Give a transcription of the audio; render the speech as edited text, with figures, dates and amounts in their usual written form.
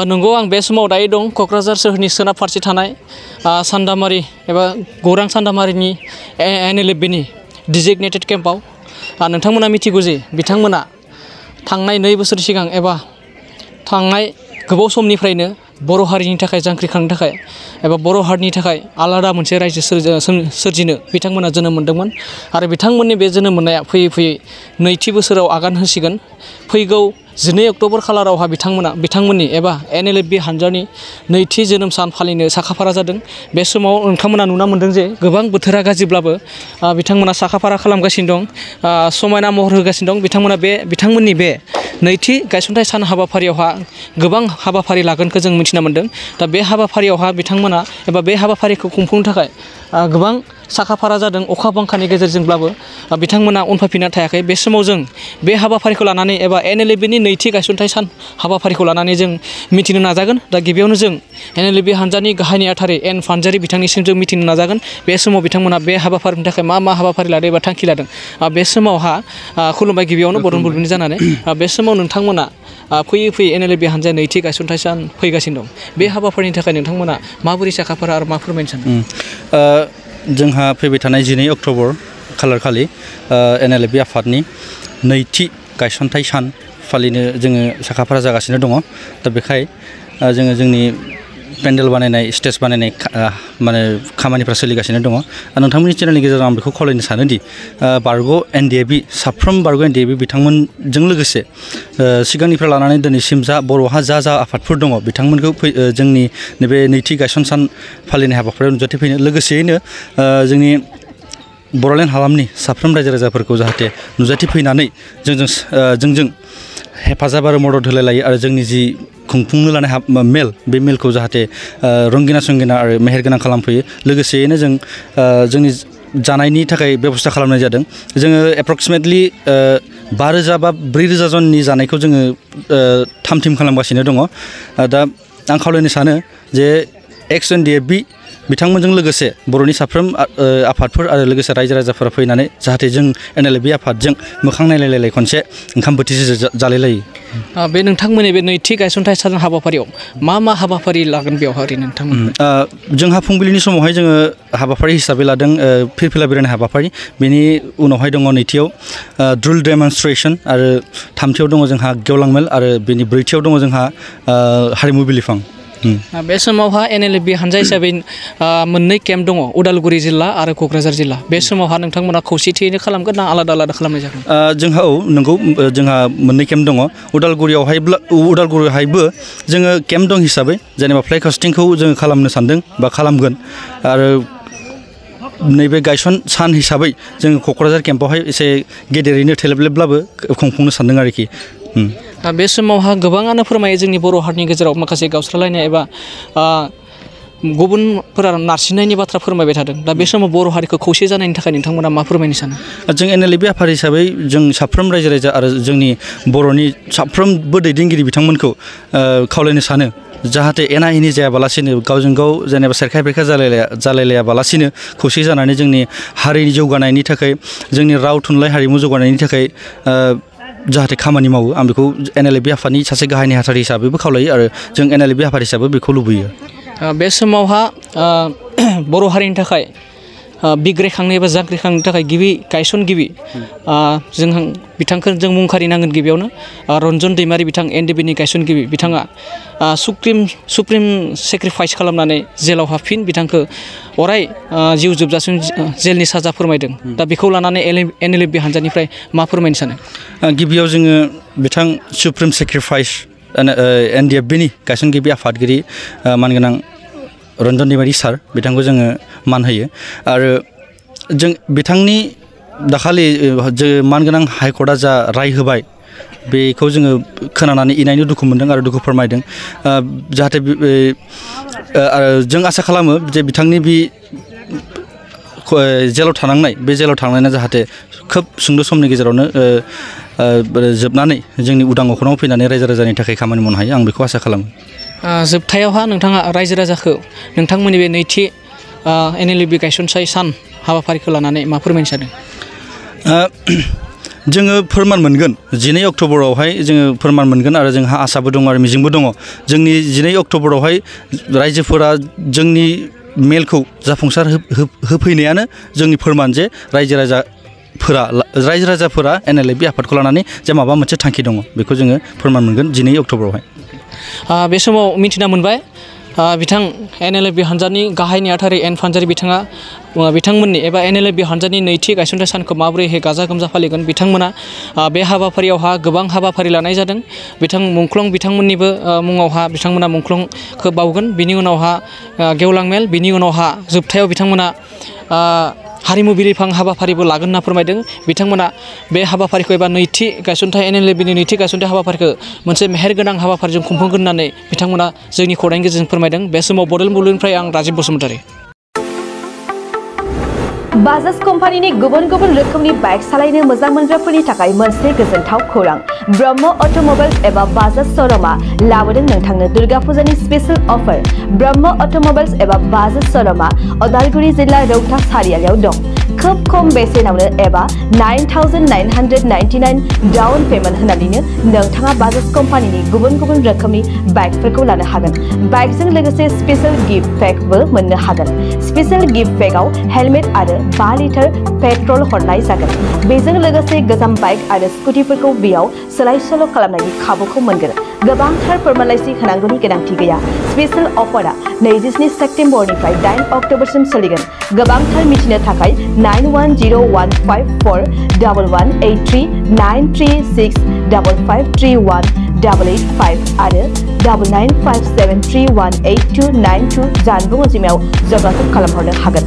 नंगौ आं बे समाव दायो दं क'क्राझार सोहोरनि सोनाब फारसे थानाय सान्दामारि एबा गौरां सान्दामारिनि NLFBनि डिजिगनेटेड केम्पआव नोंथांमोना मिथिगौ जे बिथांमोना थांनाय 2 बोसोर सिगां एबा थांनाय गोबाव समनिफ्रायनो बर' हारिनि थाखाय जांख्रिखांनो थाखाय एबा बर' हारिनि थाखाय आलादा मोनसे रायजो सोरजिनो बिथांमोना जोनोम मोनदोंमोन आरो बिथांमोननि बे जोनोम मोननाया फैयै फैयै 2थि बोसोराव आगान होसिगोन। फैगौ 12 अक्ट'बर खालारावहा बिथांमोननि एबा NLFB हानजानि 2थि जोनोम सान फालिनो साखाफारा जादों। बे समाव नोंथांमोना नुना मोनदों जे गोबां बोथोरा गाज्रिब्लाबो बिथांमोना साखाफारा खालामगासिनो दं, समायना महर होगासिनो दं। बिथांमोननि बे 2थि गायसनथाइ सान हाबाफारियावहा गोबां हाबाफारि लागोनखौ जों मिथिना मोनदों। दा बे हाबाफारियावहा बिथांमोना एबा बे हाबाफारिखौ खुंफुंनो थाखाय गोबां साखाफारा जादों। अखा बांखानि गेजेरजोंब्लाबो बिथांमोना उनफायफिनना थायाखै। बे समाव जों बे हाबाफारिखौ लानानै एबा NLFBनि 2थि गायसनथाइ सान हाबाफारिखौ लानानै जों मिथिनो नाजागोन। दा गिबियावनो जों NLFB हानजानि गाहाय नेहाथारि एन फानजारि बिथांनिसिम जों मिथिनो नाजागोन बे समाव बिथांमोना बे हाबाफारिनि थाखाय मा हाबाफारि लादों एबा थांखि लादों। बे समावहा खुलुमबाय गिबियावनो बरन बुलबुनि जानानै। बे समाव नोंथांमोना फैयै फैयै NLFB हानजाया 2थि गायसनथाइ सान फैगासिनो दं। बे हाबाफारिनि थाखाय नोंथांमोना माबोरै साखाफारा आरो मा फोरमायनो सानो? जोंहा फैबाय थानाय 12 अक्ट'बर खालारखालि NLFB आफादनि 2थि गायसनथाइ सान फालिनो जोङो साखाफारा जागासिनो दङ। दा बेखाय जोङो जोंनि पेन्डेल बानायनाय, स्टेज बानायनाय माने खामानिफ्रा सोलिगासिनो दङ। नोंथांमोननि चेनेलनि गेजेराव आं बेखौ खावलायनो सानोदि बारग' NDFB साफ्रोम बारग' NDFB बिथांमोनजों लोगोसे सिगांनिफ्राय लानानै दिनैसिम बर'हा जा आफादफोर दङ बिथांमोनखौ जोंनि नैबे 2थि गायसन सान फालिनाय हाबाफारियाव नुजाथिफैनो, लोगोसेयैनो जोंनि बड'लेण्ड हालामनि साफ्रोम रायजो राजाफोरखौ जाहाथे नुजाथिफैनानै जोंजों हेफाजाब आरो मदद होलाय लायो आरो जोंनि जि खुंफुंनो लानाय मेल, बे मेलखौ जाहाथे रंगिना संगिना आरो मेहेरगोनां खालामफैयो। लोगोसेयैनो जों जोंनि जानायनि थाखाय बेबस्था खालामनाय जादों। जोङो एप्रक्सिमेटलि 5,000 बा 4,000 जननि जानायखौ जोङो थाम थिम खालामगासिनो दङ। दा आं खावलायनो सानो जे एक्स NDFB बिथांमोनजों लोगोसे बर'नि साफ्रोम आफादफोर आरो लोगोसे रायजो राजाफोरा फैनानै जाहाथे जों NLFB आफादजों मोखां नायलायलाय खनसे ओंखाम बोथिसे जालायलायो। बे नोंथांमोननि बे 2थि गायसनथाइ सान हाबाफारियाव मा हाबाफारि लागोन बेवहाय ओरैनो नोंथांमोन? जोंहा फुंबिलिनि समावहाय जोङो हाबाफारि हिसाबै लादों फिरफिला बेरायनाय हाबाफारि। बेनि उनावहाय दङ 2थियाव ड्रिल डेमनस्ट्रेसन आरो 3थियाव दङ जोंहा गेवलां मेल आरो बेनि 4थियाव दङ जोंहा हारिमु बिलिफां। बे समावहा NLFB हानजा हिसाबै 2 केम्प दङ, उदालगुरि जिल्ला आरो क'क्राझार जिल्ला। बे समावहा नोंथांमोना खौसेथियैनो खालामगोन ना आलादा खालामनाय जागोन? जोंहा नंगौ जोंहा 2 केम्प दङ। उदालगुरियावहायबो जोङो केम्प दं हिसाबै जेनेबा फ्लाग कास्टिंखौ जोङो खालामनो सानदों बा खालामगोन आरो नैबे गायसन सान हिसाबै जोङो क'क्राझार केम्पआवहाय एसे गेदेरैनो थेलेबलेबब्लाबो खुंफुंनो सानदों आरोखि। बे समावहा गोबाङानो फोरमायो जोंनि बर' हारिनि गेजेराव माखासे गावस्रालायनाय एबा गुबुनफोरा नारसिननायनि बाथ्रा फोरमायबाय थादों। दा बे समाव बर' हारिखौ खौसे जानायनि थाखाय नोंथांमोना मा फोरमायनो सानो? जों NLFB आफाद हिसाबै जों साफ्रोम रायजो राजा आरो जोंनि बर'नि साफ्रोमबो दैदेनगिरि बिथांमोनखौ खावलायनो सानो जाहाथे एना एनि जायाबालासिनो गावजों गाव जेनेबा सेरखाय बेरखाय जालायलायाबालासिनो खौसे जानानै जोंनि हारिनि जौगानायनि थाखाय, जोंनि राव थुनलाइ हारिमु जौगानायनि थाखाय जाहाथे खामानि मावो। आं बेखौ NLFB आफादनि सासे गाहाय नेहाथारि हिसाबैबो खावलायो आरो जों NLFB आफाद हिसाबै बेखौ लुबैयो। बे समावहा बर' हारिनि थाखाय बिग्रायखांनो एबा जांख्रिखांनो थाखाय गायसनगिरि जों बिथांखौ जों मुं खारिनांगोन। गिबियावनो रन्जन दैमारि बिथां NDFBनि गायसनगिरि बिथाङा सुप्रिम सेक्रिफाइस खालामनानै जेलाव हाबफिन बिथांखौ अराय जिउ जोबजासिम जेलनि साजा फोरमायदों। दा बेखौ लानानै NLFB हानजानिफ्राय मा फोरमायनो सानो? गिबियाव जोङो बिथां सुप्रिम सेक्रिफाइस NDFBनि गायसनगिरि आफादगिरि मानगोनां रन्जन दैमारि सार बिथांखौ जोङो मान होयो आरो जों बिथांनि दाखालि मानगोनां हाइकर्टआ जा राय होबाय बेखौ जोङो खोनानानै इनायनो दुखु मोनदों आरो दुखु फोरमायदों। जाहाथे जों आसा खालामो जे बिथांनि बे जेलाव थानांनाय बे जेलाव थांनाया जाहाथे खोब सुंद' समनि गेजेरावनो जोबनानै जोंनि उदां अख्राङाव फैनानै रायजो राजानि थाखाय खामानि मावनो हायो। आं बेखौ आसा खालामो। जोबथायावहा नोंथाङा रायजो राजाखौ नोंथांमोननि बे 2थि NLFB गायसनथाइ सान हाबाफारिखौ लानानै मा फोरमायनो सानो? जोङो फोरमान मोनगोन 12 अक्ट'बरावहाय जोङो फोरमान मोनगोन आरो जोंहा आसाबो दङ आरो मिजिंबो दङ जोंनि 12 अक्ट'बरावहाय रायजोफोरा जोंनि मेलखौ जाफुंसार होफैनायानो जोंनि फोरमान जे रायजो राजाफोरा NLFB आफादखौ लानानै जे माबा मोनसे थांखि दङ बेखौ जोङो फोरमान मोनगोन 12 अक्ट'बरावहाय बे समाव मिथिना मोनबाय बिथां NLFB हानजानि गाहाय नेहाथारि एन फानजारि बिथांमोननि एबा NLFB हानजानि नैथि गायसनथाय सानखौ माबोरैहाय गाजा गोमजा फालिगोन बिथांमोना बे हाबाफारियावहा गोबां हाबाफारि लानाय जादों मुंख्लं बिथांमोननिबो मुङावहा बिथांमोना मुंख्लंखौ बावगोन बिनि उनावहा गेवलां मेल बिनि उनावहा जोबथायाव बिथांमोना हारिमु बिलिफां हाबाफारिबो लागोन होनना फोरमायदों बिथांमोना बे हाबाफारिखौ एबा नैथि गायसनथाय NLFBनि नैथि गायसनथाय हाबाफारिखौ मोनसे मेहेरगोनां हाबाफारिजों खुंफुंगोन होननानै बिथांमोना जोंनि खौरांनि गेजेरजों फोरमायदों बे समाव बड'लेण्ड बुब्लिनिफ्राय आं राजिब बसुमतारी बाजाज कम्पानिनि गुबुन गुबुन रोखोमनि बाइक सालायनो मोजां मोनग्राफोरनि थाखाय मोनसे गोजोनथाव खौरां ब्रह्म अट'मबाइल्स एबा बाजाज श'रुमआ लाबोदों नोंथांनो दुर्गा फुजानि स्पेशल अफार ब्रह्म अट'मबाइल्स एबा बाजाज श'रुमआ उदालगुरि जिल्ला रौता सारियालियाव दं खोब खम बेसेनावनो एबा 9,999 डाउन पेमेन्ट होनानैनो नोंथाङा बाजाज कम्पानिनि गुबुन गुबुन रोखोमनि बाइकफोरखौ लानो हागोन बाइकजों लोगोसे स्पेशल गिफ्ट पेकबो मोननो हागोन स्पेशल गिफ्ट पेकआव हेलमेट आरो 5 लिटार पेट्रल हरनाय जागोन बेजों लोगोसे गोजाम बाइक आरो स्कुटिफोरखौ बेयाव सोलाय सोल' खालामनायनि खाबुखौ मोनगोन गोबांथार फोरमानलाइसि होनांगौनि गोनांथि गैया स्पेशल अफारा 27 सेप्तेम्बरनिफ्राय 8 अक्ट'बरसिम सोलिगोन गोबांथार मिथिनो थाखाय 9101541183 9365531 आरो 9957318292 जानबुं अनजिमायाव जगाजग खालामहरनो हागोन